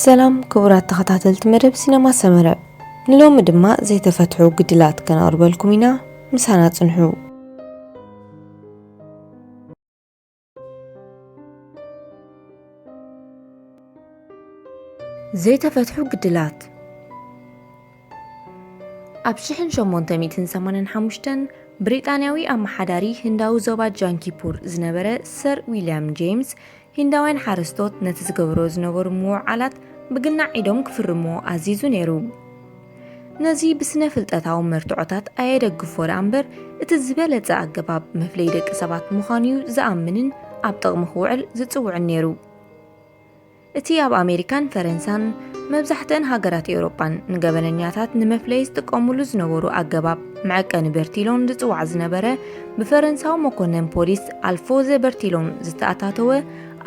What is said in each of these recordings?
ሰላም ክቡራት ተኸታተልቲ መደብ ሲነማ ሰመረ፣ ንሎሚ ድማ ዘይተፈትሑ ግድላት ከነቕርበልኩም ኢና። ምሳና ጽንሑ። ዘይተፈትሑ ግድላት። ኣብ ሽሕን ሸሞንተ ሚእትን ሰማንያን ሓሙሽተን ብሪጣንያዊ ኣመሓዳሪ ህንዳዊ ዞባ ጃንኪፑር ዝነበረ ሰር ዊልያም ጄምስ፣ ሂንዳውያን ሓረስቶት ነቲ ዝገብሮ ዝነበሩ ምውዓላት ብግናዕ ኢዶም ክፍርምዎ ኣዚዙ ነይሩ። ነዚ ብስነ ፍልጠታዊ መርትዖታት ኣየደግፎ ደኣ እምበር፣ እቲ ዝበለጸ ኣገባብ መፍለይ ደቂ ሰባት ምዃኑ'ዩ ዝኣምንን ኣብ ጥቕሚ ክውዕል ዝጽውዕን ነይሩ። እቲ ኣብ ኣሜሪካን ፈረንሳን መብዛሕትአን ሃገራት ኤውሮጳን ንገበነኛታት ንመፍለይ ዝጥቀሙሉ ዝነበሩ ኣገባብ መዐቀኒ በርቲሎን ዝጽዋዕ ዝነበረ፣ ብፈረንሳዊ መኮነን ፖሊስ ኣልፎዘ በርቲሎን ዝተኣታተወ፣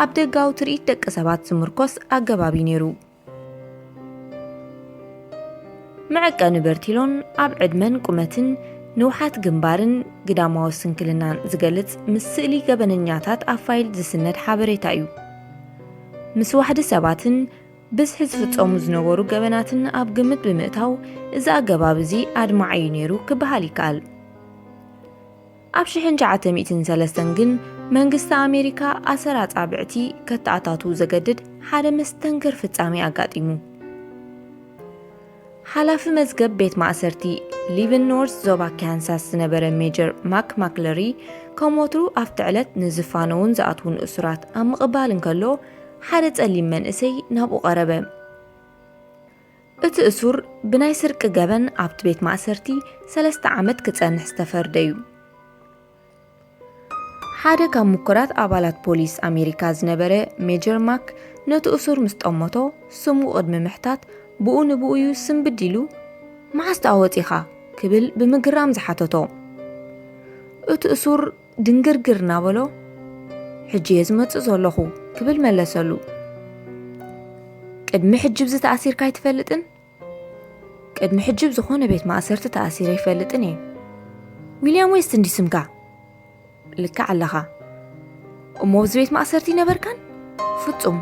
ኣብ ደጋዊ ትርኢት ደቂ ሰባት ዝምርኮስ ኣገባብ እዩ ነይሩ። መዐቀኒ በርቲሎን ኣብ ዕድመን ቁመትን ንውሓት ግንባርን ግዳማዊ ስንክልናን ዝገልጽ ምስ ስእሊ ገበነኛታት ኣብ ፋይል ዝስነድ ሓበሬታ እዩ። ምስ ዋሕዲ ሰባትን ብዝሒ ዝፍጸሙ ዝነበሩ ገበናትን ኣብ ግምት ብምእታው፣ እዚ ኣገባብ እዚ ኣድማዒ እዩ ነይሩ ክበሃል ይከኣል። ኣብ ሽሕን ትሽዓተ ሚእትን ሰለስተን ግን መንግስቲ ኣሜሪካ ኣሰር ኣጻብዕቲ ከተኣታቱ ዘገድድ ሓደ መስተንክር ፍጻሜ ኣጋጢሙ። ሓላፊ መዝገብ ቤት ማእሰርቲ ሊቭንኖርዝ ዞባ ካንሳስ ዝነበረ ሜጀር ማክ ማክለሪ፣ ከም ወትሩ ኣብቲ ዕለት ንዝፋነውን ዝኣትውን እሱራት ኣብ ምቕባል እንከሎ፣ ሓደ ጸሊም መንእሰይ ናብኡ ቀረበ። እቲ እሱር ብናይ ስርቂ ገበን ኣብቲ ቤት ማእሰርቲ ሰለስተ ዓመት ክጸንሕ ዝተፈርደ እዩ። ሓደ ካብ ምኩራት ኣባላት ፖሊስ ኣሜሪካ ዝነበረ ሜጀር ማክ ነቲ እሱር ምስ ጠመቶ፣ ስሙ ቅድሚ ምሕታት ብኡ ንብኡ እዩ ስንብድ ኢሉ፣ "መዓስ ደኣ ወጺኻ?" ክብል ብምግራም ዝሓተቶ። እቲ እሱር ድንግርግር እናበሎ፣ "ሕጂ እየ ዝመጽእ ዘለኹ" ክብል መለሰሉ። "ቅድሚ ሕጂ ብዚ ተኣሲርካ ኣይትፈልጥን?" "ቅድሚ ሕጂ ብዝኾነ ቤት ማእሰርቲ ተኣሲረ ኣይፈልጥን እየ። ዊልያም ዌስት እንዲ ስምካ?" "ልክዕ ኣለኻ። እሞ ኣብዚ ቤት ማእሰርቲ ነበርካን?" "ፍጹም።"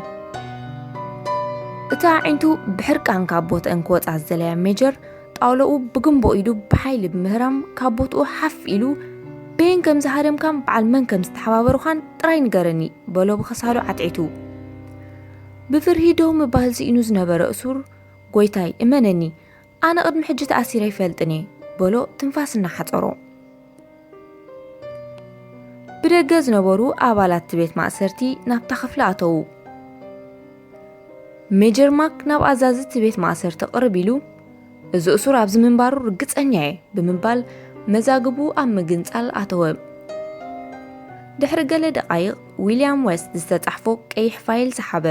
እቲ ኣዒንቱ ብሕርቃን ካብ ቦትአን ክወጻ ዝደለያ ሜጀር፣ ጣውላኡ ብግንቦ ኢዱ ብሓይሊ ብምህራም ካብ ቦትኡ ሓፍ ኢሉ፣ "በየን ከም ዝሃደምካን በዓል መን ከም ዝተሓባበሩኻን ጥራይ ንገረኒ" በሎ ብኸሳሉ ዓትዒቱ። ብፍርሂ ደው ምባል ስኢኑ ዝነበረ እሱር፣ "ጎይታይ፣ እመነኒ፣ ኣነ ቅድሚ ሕጂ ተኣሲረ ኣይፈልጥን እየ" በሎ ትንፋስ እናሓጸሮ። ብደገ ዝነበሩ ኣባላት እቲ ቤት ማእሰርቲ ናብታ ክፍሊ ኣተዉ። ሜጀር ማክ ናብ ኣዛዚ እቲ ቤት ማእሰርቲ ቅርብ ኢሉ፣ "እዚ እሱር ኣብዚ ምንባሩ ርግጸኛ እየ" ብምባል መዛግቡ ኣብ ምግንጻል ኣተወ። ድሕሪ ገለ ደቓይቕ ዊልያም ዌስት ዝተጻሕፎ ቀይሕ ፋይል ሰሓበ።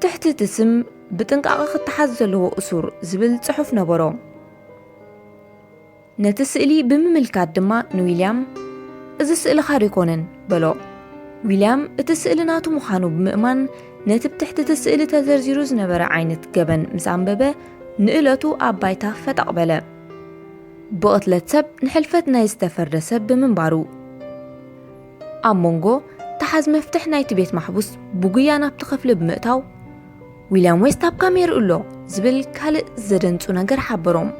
ትሕቲ እቲ ስም "ብጥንቃቐ ክተሓዝ ዘለዎ እሱር" ዝብል ጽሑፍ ነበሮ። ነቲ ስእሊ ብምምልካት ድማ ንዊልያም፣ "እዚ ስእልኻ ዶ ኣይኮነን?" በሎ። ዊልያም እቲ ስእሊ ናቱ ምዃኑ ብምእማን፣ ነቲ ብትሕቲ እቲ ስእሊ ተዘርዚሩ ዝነበረ ዓይነት ገበን ምስ ኣንበበ፣ ንእለቱ ኣብ ባይታ ፈጠቕ በለ። ብቕትለት ሰብ ንሕልፈት ናይ ዝተፈርደ ሰብ ብምንባሩ። ኣብ መንጎ ተሓዝ መፍትሕ ናይቲ ቤት ማሕቡስ ብጉያ ናብቲ ክፍሊ ብምእታው፣ "ዊልያም ዌስት ኣብ ካሜርኡ ኣሎ" ዝብል ካልእ ዘደንጹ ነገር ሓበሮም።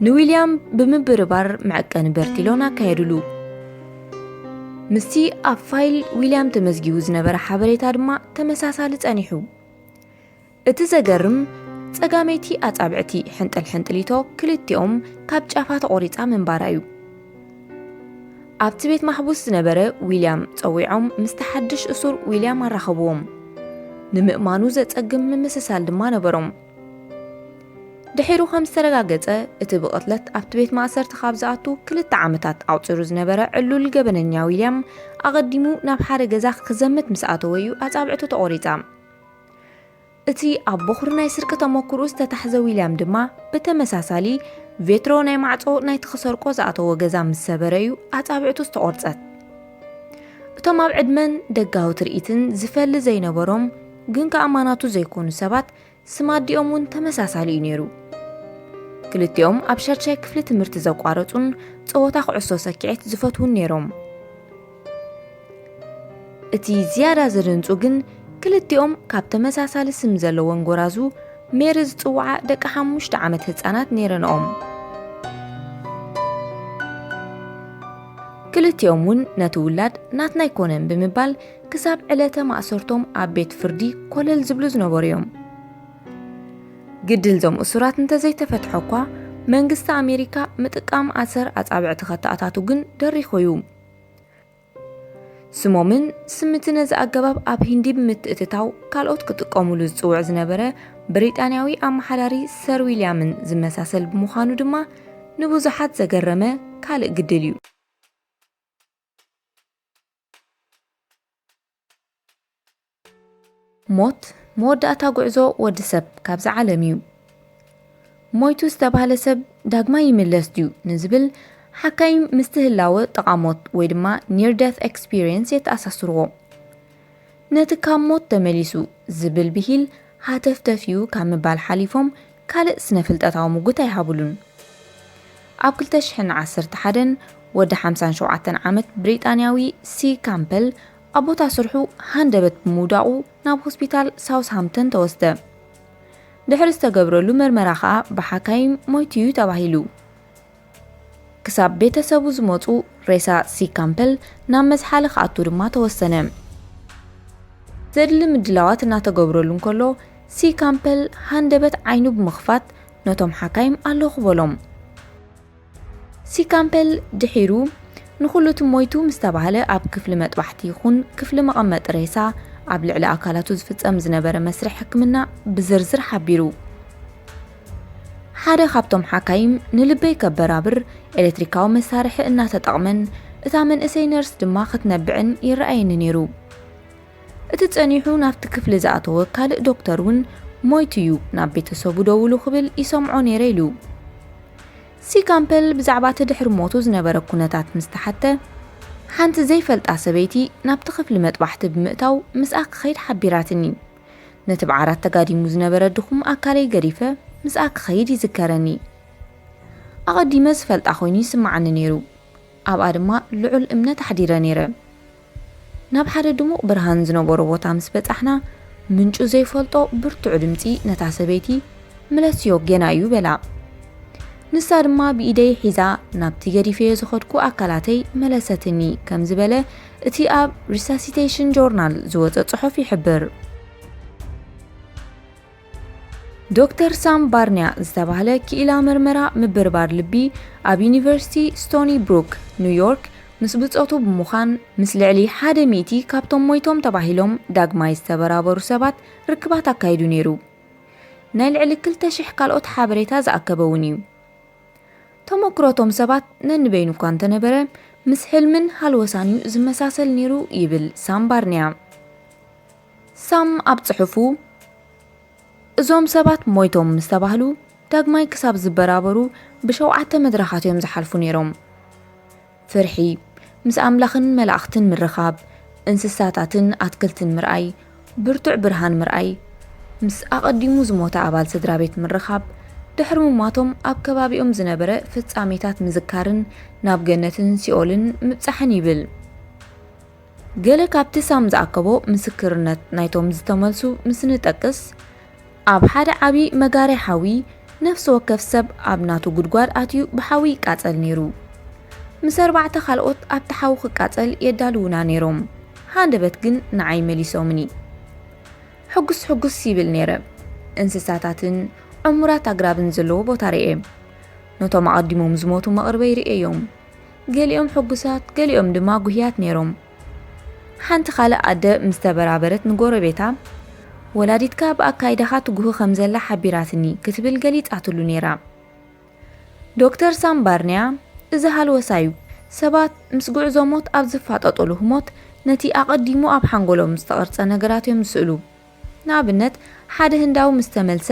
ንዊልያም ብምብርባር መዐቀኒ በርቲሎን ኣካየዱሉ። ምስቲ ኣብ ፋይል ዊልያም ተመዝጊቡ ዝነበረ ሓበሬታ ድማ ተመሳሳሊ ጸኒሑ። እቲ ዘገርም፣ ጸጋመይቲ ኣጻብዕቲ ሕንጥል ሕንጥሊቶ ክልቲኦም ካብ ጫፋ ተቖሪጻ ምንባራ እዩ። ኣብቲ ቤት ማሕቡስ ዝነበረ ዊልያም ጸዊዖም ምስቲ ሓድሽ እሱር ዊልያም ኣራኸብዎም። ንምእማኑ ዘጸግም ምምስሳል ድማ ነበሮም። ድሒሩ ከም ዝተረጋገጸ፣ እቲ ብቕትለት ኣብቲ ቤት ማእሰርቲ ካብ ዝኣቱ ክልተ ዓመታት ኣቑጺሩ ዝነበረ ዕሉል ገበነኛ ዊልያም፣ ኣቐዲሙ ናብ ሓደ ገዛ ክዘምት ምስ ኣተወ እዩ ኣጻብዕቱ ተቖሪጻ። እቲ ኣብ ቦኽሪ ናይ ስርቂ ተመክሮኡ ዝተታሕዘ ዊልያም ድማ ብተመሳሳሊ ቬትሮ ናይ ማዕጾ ናይቲ ክሰርቆ ዝኣተዎ ገዛ ምስ ሰበረ እዩ ኣጻብዕቱ ዝተቖርጸት። እቶም ኣብ ዕድመን ደጋዊ ትርኢትን ዝፈሊ ዘይነበሮም ግን ከኣ ኣማናቱ ዘይኮኑ ሰባት ስም ኣዲኦም እውን ተመሳሳሊ እዩ ነይሩ። ክልቲኦም ኣብ ሻድሻይ ክፍሊ ትምህርቲ ዘቋረጹን ጸወታ ኩዕሶ ሰኪዔት ዝፈትዉን ነይሮም። እቲ ዝያዳ ዘደንጹ ግን ክልቲኦም ካብ ተመሳሳሊ ስም ዘለወን ጎራዙ ሜሪ ዝጽውዓ ደቂ ሓሙሽተ ዓመት ህጻናት ነይረንኦም። ክልቲኦም እውን ነቲ ውላድ ናትና ኣይኮነን ብምባል ክሳብ ዕለተ ማእሰርቶም ኣብ ቤት ፍርዲ ኮለል ዝብሉ ዝነበሩ እዮም። ግድል እዞም እሱራት እንተዘይተፈትሐ እኳ መንግስቲ ኣሜሪካ ምጥቃም ኣሰር ኣጻብዕቲ ከተኣታቱ ግን ደሪኹ እዩ። ስሞምን ስምቲ ነዚ ኣገባብ ኣብ ሂንዲ ብምትእትታው ካልኦት ክጥቀሙሉ ዝጽውዕ ዝነበረ ብሪጣንያዊ ኣመሓዳሪ ሰር ዊልያምን ዝመሳሰል ብምዃኑ ድማ ንብዙሓት ዘገረመ ካልእ ግድል እዩ። ሞት መወዳእታ ጉዕዞ ወዲ ሰብ ካብዚ ዓለም እዩ። ሞይቱ ዝተባህለ ሰብ ዳግማይ ይምለስ ድዩ ንዝብል ሓካይም ምስቲ ህላወ ጥቓ ሞት ወይ ድማ near death experience የተኣሳስርዎ። ነቲ ካብ ሞት ተመሊሱ ዝብል ብሂል ሃተፍተፍ እዩ ካብ ምባል ሓሊፎም ካልእ ስነ ፍልጠታዊ ምጉት ኣይሃብሉን። ኣብ ክልተ ሽሕን ዓሰርተ ሓደን ወዲ ሓምሳን ሸውዓተን ዓመት ብሪጣንያዊ ሲ ካምፐል ኣብ ቦታ ስርሑ ሃንደበት ብምውዳቑ ናብ ሆስፒታል ሳውስሃምፕተን ተወስደ። ድሕሪ ዝተገብረሉ መርመራ ኸኣ ብሓካይም ሞይቱ እዩ ተባሂሉ። ክሳብ ቤተሰቡ ዝመጹ ሬሳ ሲ ካምፐል ናብ መዝሓሊ ክኣቱ ድማ ተወሰነ። ዘድሊ ምድላዋት እናተገብረሉ እንከሎ ሲ ካምፐል ሃንደበት ዓይኑ ብምኽፋት ነቶም ሓካይም ኣለኹ በሎም። ሲ ካምፐል ድሒሩ ንኹሉ እቲ ሞይቱ ምስ ተባህለ ኣብ ክፍሊ መጥባሕቲ ይኹን ክፍሊ መቐመጢ ሬሳ ኣብ ልዕሊ ኣካላቱ ዝፍጸም ዝነበረ መስርሕ ሕክምና ብዝርዝር ሓቢሩ። ሓደ ካብቶም ሓካይም ንልበይ ከበራብር ኤሌክትሪካዊ መሳርሒ እናተጠቕመን እታ መንእሰይ ነርስ ድማ ክትነብዕን ይረኣየኒ ነይሩ። እቲ ጸኒሑ ናብቲ ክፍሊ ዝኣተወ ካልእ ዶክተር እውን ሞይቱ እዩ ናብ ቤተሰቡ ደውሉ ክብል ይሰምዖ ነይረ ኢሉ። ሲ ካምፐል ብዛዕባ እቲ ድሕሪ ሞቱ ዝነበረ ኩነታት ምስ ተሓተ ሓንቲ ዘይፈልጣ ሰበይቲ ናብቲ ክፍሊ መጥባሕቲ ብምእታው ምስኣ ክኸይድ ሓቢራትኒ። ነቲ ብዓራት ተጋዲሙ ዝነበረ ድኹም ኣካለይ ገዲፈ ምስኣ ክኸይድ ይዝከረኒ። ኣቐዲመ ዝፈልጣ ኮይኑ ይስምዓኒ ነይሩ። ኣብኣ ድማ ልዑል እምነት ኣሕዲረ ነይረ። ናብ ሓደ ድሙቕ ብርሃን ዝነበሮ ቦታ ምስ በጻሕና ምንጩ ዘይፈልጦ ብርቱዕ ድምጺ ነታ ሰበይቲ ምለስዮ ጌና እዩ በላ። ንሳ ድማ ብኢደይ ሒዛ ናብቲ ገዲፈዮ ዝኸድኩ ኣካላተይ መለሰትኒ ከም ዝበለ እቲ ኣብ ሪሳሲቴሽን ጆርናል ዝወጸ ጽሑፍ ይሕብር። ዶክተር ሳም ባርንያ ዝተባህለ ክኢላ መርመራ ምብርባር ልቢ ኣብ ዩኒቨርሲቲ ስቶኒ ብሩክ ኒውዮርክ ምስ ብጾቱ ብምዃን ምስ ልዕሊ ሓደ ሚእቲ ካብቶም ሞይቶም ተባሂሎም ዳግማይ ዝተበራበሩ ሰባት ርክባት ኣካይዱ ነይሩ። ናይ ልዕሊ ክልተ ሽሕ ካልኦት ሓበሬታ ዝኣከበ እውን እዩ። ተመክሮቶም ሰባት ነንበይኑ እኳ እንተነበረ ምስ ሕልምን ሃልወሳን እዩ ዝመሳሰል ነይሩ ይብል ሳም ባርንያ። ሳም ኣብ ጽሑፉ እዞም ሰባት ሞይቶም ምስ ተባህሉ ዳግማይ ክሳብ ዝበራበሩ ብሸውዓተ መድረኻት እዮም ዝሓልፉ ነይሮም። ፍርሒ፣ ምስ ኣምላኽን መላእኽትን ምርኻብ፣ እንስሳታትን ኣትክልትን ምርኣይ፣ ብርቱዕ ብርሃን ምርኣይ፣ ምስ ኣቐዲሙ ዝሞተ ኣባል ስድራ ቤት ምርኻብ፣ ድሕሪ ምሟቶም ኣብ ከባቢኦም ዝነበረ ፍጻሜታት ምዝካርን ናብ ገነትን ሲኦልን ምብጻሕን ይብል። ገለ ካብቲ ሳም ዝኣከቦ ምስክርነት ናይቶም ዝተመልሱ ምስ ንጠቅስ፣ ኣብ ሓደ ዓቢ መጋርያ ሓዊ ነፍሲ ወከፍ ሰብ ኣብ ናቱ ጉድጓድ ኣትዩ ብሓዊ ይቃጸል ነይሩ። ምስ ኣርባዕተ ካልኦት ኣብቲ ሓዊ ክቃጸል የዳልዉና ነይሮም። ሃንደበት ግን ንዓይ መሊሶምኒ። ሕጉስ ሕጉስ ይብል ነይረ። እንስሳታትን ዕሙራት ኣግራብን ዘለዎ ቦታ ርእየ። ነቶም ኣቐዲሞም ዝሞቱ መቕርበይ ርእየዮም። ገሊኦም ሕጉሳት፣ ገሊኦም ድማ ጉህያት ነይሮም። ሓንቲ ካልእ ኣደ ምስ ተበራበረት ንጎረቤታ፣ "ወላዲትካ ብኣካይዳኻ ትጉህ ከም ዘላ ሓቢራትኒ" ክትብል ገሊጻትሉ ነይራ። ዶክተር ሳም ባርንያ፣ እዚ ሃልወሳዩ፣ ሰባት ምስ ጉዕዞ ሞት ኣብ ዝፋጠጡሉ ህሞት ነቲ ኣቐዲሙ ኣብ ሓንጎሎም ዝተቐርጸ ነገራት እዮም ዝስእሉ። ንኣብነት፣ ሓደ ህንዳዊ ምስ ተመልሰ፣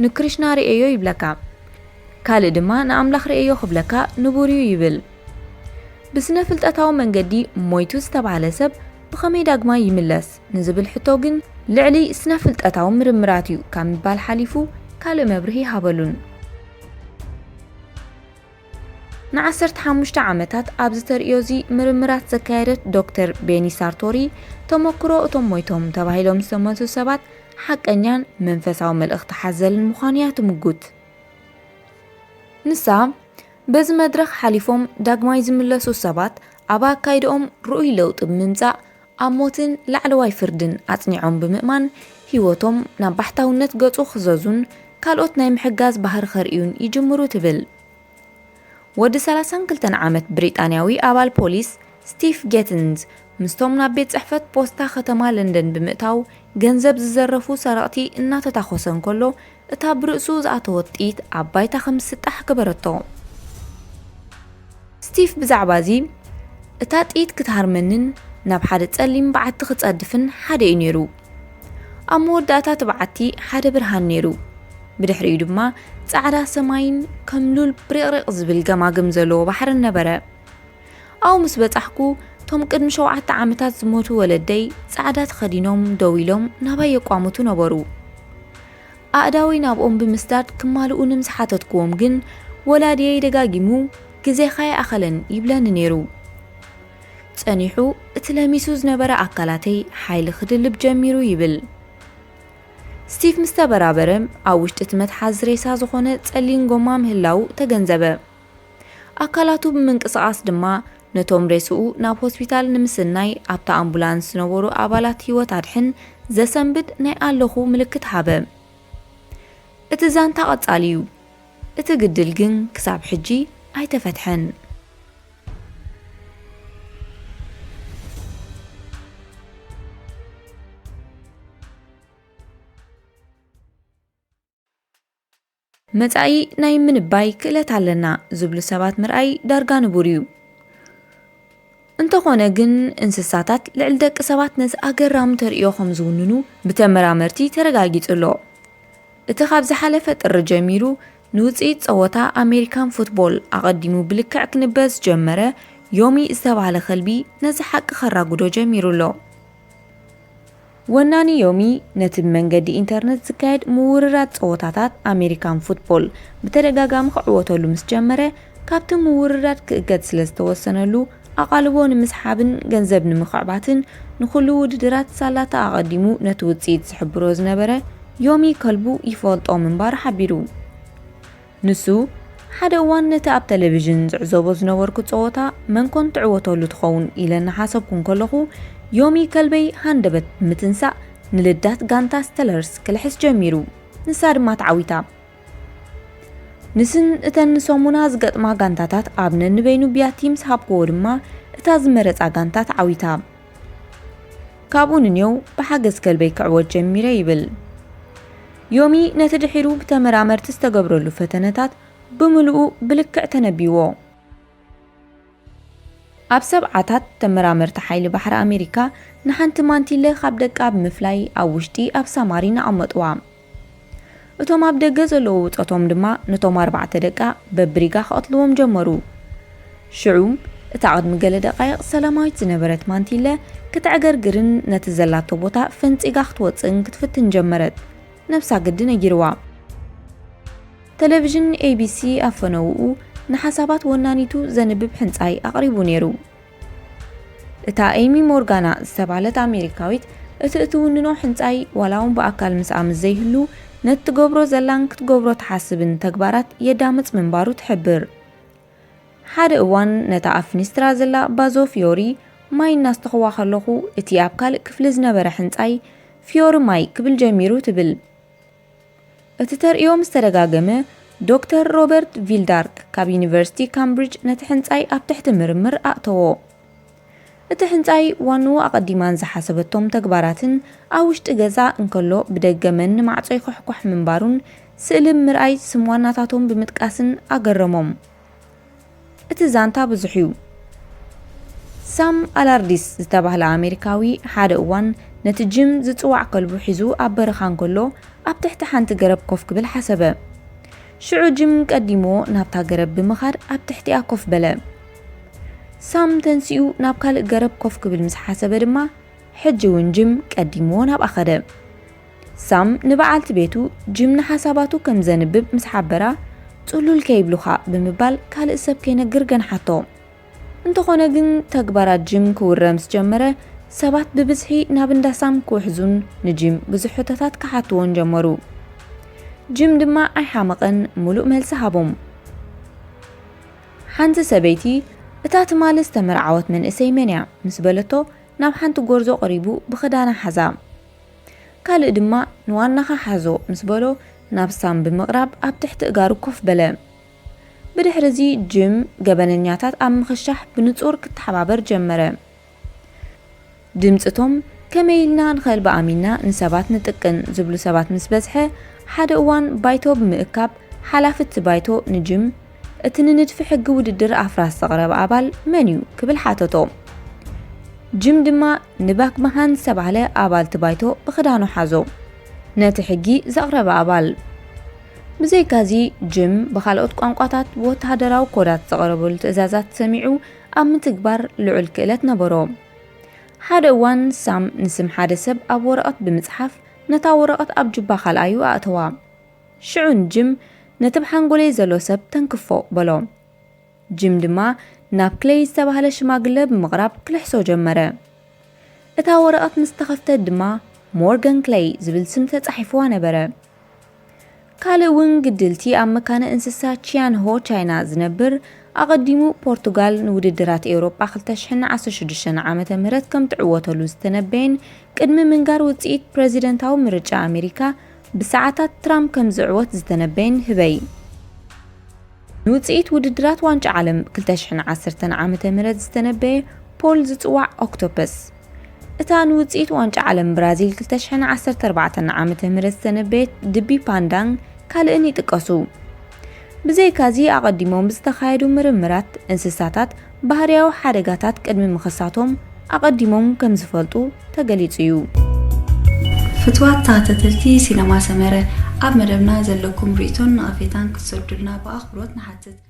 "ንክሪሽና ርእየዮ" ይብለካ። ካልእ ድማ፣ "ንኣምላኽ ርእየዮ" ክብለካ ንቡር እዩ ይብል። ብስነ ፍልጠታዊ መንገዲ ሞይቱ ዝተባህለ ሰብ ብኸመይ ዳግማይ ይምለስ ንዝብል ሕቶ ግን፣ ልዕሊ ስነ ፍልጠታዊ ምርምራት እዩ ካብ ምባል ሓሊፉ ካልእ መብርሂ ሃበሉን። ንዓሰርተ ሓሙሽተ ዓመታት ኣብዚ ተርእዮ እዚ ምርምራት ዘካየደት ዶክተር ቤኒ ሳርቶሪ፣ ተመክሮ እቶም ሞይቶም ተባሂሎም ዝተመልሱ ሰባት ሓቀኛን መንፈሳዊ መልእኽቲ ሓዘልን ምዃኑ እያ ትምጉት። ንሳ፣ በዚ መድረኽ ሓሊፎም ዳግማይ ዝምለሱ ሰባት ኣብ ኣካይድኦም ርኡይ ለውጢ ብምምጻእ ኣብ ሞትን ላዕለዋይ ፍርድን ኣጽኒዖም ብምእማን፣ ህይወቶም ናብ ባሕታውነት ገጹ ክዘዙን ካልኦት ናይ ምሕጋዝ ባህሪ ከርእዩን ይጅምሩ ትብል። ወዲ ሰላሳን ክልተን ዓመት ብሪጣንያዊ ኣባል ፖሊስ ስቲቭ ጌትንዝ ምስቶም ናብ ቤት ጽሕፈት ፖስታ ከተማ ለንደን ብምእታው ገንዘብ ዝዘረፉ ሰረቕቲ እናተታኾሰ እንከሎ፣ እታ ብርእሱ ዝኣተወት ጥይት ኣብ ባይታ ከም ዝስጣሕ ገበረቶ። ስቲቭ ብዛዕባ እዚ፣ "እታ ጥይት ክትሃርመንን ናብ ሓደ ጸሊም በዓቲ ክጸድፍን ሓደ እዩ ነይሩ። ኣብ መወዳእታ እቲ በዓቲ ሓደ ብርሃን ነይሩ። ብድሕሪኡ ድማ ጻዕዳ ሰማይን ከም ሉል ብሪቕሪቕ ዝብል ገማግም ዘለዎ ባሕርን ነበረ። ኣብኡ ምስ በጻሕኩ፣ እቶም ቅድሚ ሸውዓተ ዓመታት ዝሞቱ ወለደይ ጻዕዳ ተኸዲኖም ደው ኢሎም ናባይ የቋምቱ ነበሩ። ኣእዳወይ ናብኦም ብምስዳድ ክማልኡ ንምዝሓተትክዎም ግን፣ ወላዲየይ ደጋጊሙ፣ 'ግዜኻ ይኣኸለን' ይብለኒ ነይሩ። ጸኒሑ፣ እቲ ለሚሱ ዝነበረ ኣካላተይ ሓይሊ ክድልብ ጀሚሩ" ይብል። ስቲቭ ምስ ተበራበረ፣ ኣብ ውሽጢ እቲ መትሓዚ ሬሳ ዝኾነ ጸሊም ጎማ ምህላዉ ተገንዘበ። ኣካላቱ ብምንቅስቓስ ድማ፣ ነቶም ሬስኡ ናብ ሆስፒታል ንምስናይ ኣብታ ኣምቡላንስ ዝነበሩ ኣባላት ህይወት ኣድሕን ዘሰንብድ ናይ ኣለኹ ምልክት ሃበ። እቲ ዛንታ ቀጻሊ እዩ። እቲ ግድል ግን ክሳብ ሕጂ ኣይተፈትሐን። መጻኢ ናይ ምንባይ ክእለት ኣለና ዝብሉ ሰባት ምርኣይ ዳርጋ ንቡር እዩ። እንተኾነ ግን፣ እንስሳታት ልዕሊ ደቂ ሰባት ነዚ ኣገራሚ ተርእዮ ከም ዝውንኑ ብተመራመርቲ ተረጋጊጹ ኣሎ። እቲ ካብ ዝሓለፈ ጥሪ ጀሚሩ ንውጽኢት ጸወታ ኣሜሪካን ፉትቦል ኣቐዲሙ ብልክዕ ክንበ ዝጀመረ ዮሚ ዝተባህለ ከልቢ ነዚ ሓቂ ከራጉዶ ጀሚሩ ኣሎ። ወናኒ ዮሚ ነቲ ብመንገዲ ኢንተርነት ዝካየድ ምውርራድ ጸወታታት ኣሜሪካን ፉትቦል ብተደጋጋሚ ክዕወተሉ ምስ ጀመረ፣ ካብቲ ምውርራድ ክእገድ ስለ ዝተወሰነሉ፣ ኣቓልቦ ንምስሓብን ገንዘብ ንምኽዕባትን ንኹሉ ውድድራት ሳላታ ኣቐዲሙ ነቲ ውጽኢት ዝሕብሮ ዝነበረ ዮሚ ከልቡ ይፈልጦ ምንባሩ ሓቢሩ። ንሱ፣ "ሓደ እዋን ነቲ ኣብ ቴሌቪዥን ዝዕዘቦ ዝነበርኩ ጸወታ መን ኮን ትዕወተሉ ትኸውን?" ኢለ እናሓሰብኩ እንከለኹ፣ ዮሚ ከልበይ ሃንደበት ብምትንሳእ ንልዳት ጋንታ ስተለርስ ክልሕስ ጀሚሩ። ንሳ ድማ ተዓዊታ። ንስን እተን ንሰሙና ዝገጥማ ጋንታታት ኣብ ነንበይኑ ብያቲ ምስ ሃብክዎ ድማ፣ እታ ዝመረጻ ጋንታ ተዓዊታ። ካብኡ ንኔው ብሓገዝ ከልበይ ክዕወት ጀሚረ ይብል። ዮሚ ነቲ ድሒሩ ብተመራመርቲ ዝተገብረሉ ፈተነታት ብምሉኡ ብልክዕ ተነቢዎ። ኣብ ሰብዓታት ተመራመርቲ ሓይሊ ባሕሪ ኣሜሪካ ንሓንቲ ማንቲለ ካብ ደቃ ብምፍላይ ኣብ ውሽጢ ኣብ ሳማሪን ኣቐመጥዋ። እቶም ኣብ ደገ ዘለዉ ብጾቶም ድማ ነቶም ኣርባዕተ ደቃ በብሪጋ ክቐትልዎም ጀመሩ። ሽዑ፣ እታ ቅድሚ ገለ ደቃይቕ ሰላማዊት ዝነበረት ማንቲለ ክትዕገርግርን ነቲ ዘላቶ ቦታ ፈንጺጋ ክትወጽእን ክትፍትን ጀመረት። ነብሳ ግዲ ነጊርዋ። ቴሌቪዥን ኤ ቢ ሲ ኣብ ፈነውኡ ንሓሳባት ወናኒቱ ዘንብብ ሕንጻይ ኣቕሪቡ ነይሩ። እታ ኤሚ ሞርጋና ዝተባህለት ኣሜሪካዊት፣ እቲ እትውንኖ ሕንጻይ ዋላ እውን ብኣካል ምስኣ ምስ ዘይህሉ፣ ነቲ ትገብሮ ዘላን ክትገብሮ ትሓስብን ተግባራት የዳምጽ ምንባሩ ትሕብር። ሓደ እዋን ነታ ኣብ ፊኒስትራ ዘላ ባዞ ፊዮሪ ማይ እናስተኹዋ ከለኹ፣ እቲ ኣብ ካልእ ክፍሊ ዝነበረ ሕንጻይ "ፊዮሪ ማይ" ክብል ጀሚሩ ትብል። እቲ ተርእዮ ምስ ተደጋገመ፣ ዶክተር ሮበርት ቪልዳርክ ካብ ዩኒቨርሲቲ ካምብሪጅ ነቲ ሕንጻይ ኣብ ትሕቲ ምርምር ኣእተዎ። እቲ ሕንጻይ ዋንኡ ኣቐዲማን ዝሓሰበቶም ተግባራትን ኣብ ውሽጢ ገዛ እንከሎ ብደገ መን ንማዕጾ ይኹሕኳሕ ምንባሩን ስእሊ ምርኣይ ስም ዋናታቶም ብምጥቃስን ኣገረሞም። እቲ ዛንታ ብዙሕ እዩ። ሳም ኣላርዲስ ዝተባህለ ኣሜሪካዊ ሓደ እዋን ነቲ ጂም ዝጽዋዕ ከልቡ ሒዙ ኣብ በረኻ እንከሎ ኣብ ትሕቲ ሓንቲ ገረብ ኮፍ ክብል ሓሰበ። ሽዑ ጂም ቀዲምዎ ናብታ ገረብ ብምኻድ ኣብ ትሕቲኣ ኮፍ በለ። ሳም ተንሲኡ ናብ ካልእ ገረብ ኮፍ ክብል ምስ ሓሰበ ድማ ሕጂ እውን ጂም ቀዲምዎ ናብኣ ኸደ። ሳም ንበዓልቲ ቤቱ ጂም ንሓሳባቱ ከም ዘንብብ ምስ ሓበራ፣ ጽሉል ከይብሉኻ ብምባል ካልእ ሰብ ከይነግር ገንሓቶ። እንተኾነ ግን ተግባራት ጅም ክውረ ምስ ጀመረ ሰባት ብብዝሒ ናብ እንዳ ሳም ክውሕዙን ንጂም ብዙሕ ሕቶታት ክሓትዎን ጀመሩ። ጂም ድማ ኣይሓመቐን፣ ምሉእ መልሲ ሃቦም። ሓንቲ ሰበይቲ እታ ትማሊ ዝተመርዓወት መንእሰይ መን እያ? ምስ በለቶ ናብ ሓንቲ ጎርዞ ቀሪቡ ብኽዳና ሓዛ። ካልእ ድማ ንዋናኻ ሓዞ ምስ በሎ ናብ ሳም ብምቕራብ ኣብ ትሕቲ እጋሩ ኮፍ በለ። ብድሕሪ እዚ ጅም ገበነኛታት ኣብ ምኽሻሕ ብንጹር ክተሓባበር ጀመረ። ድምጽቶም ከመይ ኢልና ንኸልቢ ኣሚንና ንሰባት ንጥቅን ዝብሉ ሰባት ምስ በዝሐ ሓደ እዋን ባይቶ ብምእካብ ሓላፊ እቲ ባይቶ ንጅም እቲ ንንድፊ ሕጊ ውድድር ኣፍራስ ዘቕረበ ኣባል መን እዩ ክብል ሓተቶ። ጅም ድማ ንባክማሃን ዝተባህለ ኣባል እቲ ባይቶ ብኽዳኑ ሓዞ። ነቲ ሕጊ ዘቕረበ ኣባል። ብዘይካዚ ጅም ብኻልኦት ቋንቋታት ብወተሃደራዊ ኮዳት ዘቕረበሉ ትእዛዛት ሰሚዑ ኣብ ምትግባር ልዑል ክእለት ነበሮ። ሓደ እዋን ሳም ንስም ሓደ ሰብ ኣብ ወረቐት ብምጽሓፍ ነታ ወረቐት ኣብ ጁባ ካልኣዩ ኣእተዋ። ሽዑ ንጅም ነቲ ብሓንጎለይ ዘሎ ሰብ ተንክፎ በሎ። ጅም ድማ ናብ ክለይ ዝተባህለ ሽማግለ ብምቕራብ ክልሕሶ ጀመረ። እታ ወረቐት ምስ ተኸፍተት ድማ ሞርጋን ክለይ ዝብል ስም ተጻሒፍዋ ነበረ። ካልእ እውን ግድልቲ ኣብ መካነ እንስሳ ቺያን ሆ ቻይና ዝነብር ኣቐዲሙ ፖርቱጋል ንውድድራት ኤውሮጳ ክልተ ሽሕን ዓሰርተ ሽዱሽተን ዓመተ ምህረት ከም ትዕወተሉ ዝተነበየን ቅድሚ ምንጋር ውጽኢት ፕረዚደንታዊ ምርጫ ኣሜሪካ ብሰዓታት ትራምፕ ከም ዝዕወት ዝተነበየን ህበይ። ንውጽኢት ውድድራት ዋንጫ ዓለም ክልተ ሽሕን ዓሰርተን ዓመተ ምህረት ዝተነበየ ፖል ዝጽዋዕ ኦክቶፐስ። እታ ንውጽኢት ዋንጫ ዓለም ብራዚል ክልተ ሽሕን ዓሰርተ ኣርባዕተን ዓመተ ምህረት ዝተነበየት ድቢ ፓንዳን ካልእን ይጥቀሱ። ብዘይካዚ ኣቐዲሞም ዝተኻየዱ ምርምራት እንስሳታት ባህርያዊ ሓደጋታት ቅድሚ ምኽሳቶም ኣቐዲሞም ከም ዝፈልጡ ተገሊጹ እዩ። ፍትዋት ተኸታተልቲ ሲነማ ሰመረ፣ ኣብ መደብና ዘለኩም ርእይቶን ነቐፌታን ክትሰዱልና ብኣኽብሮት ንሓትት።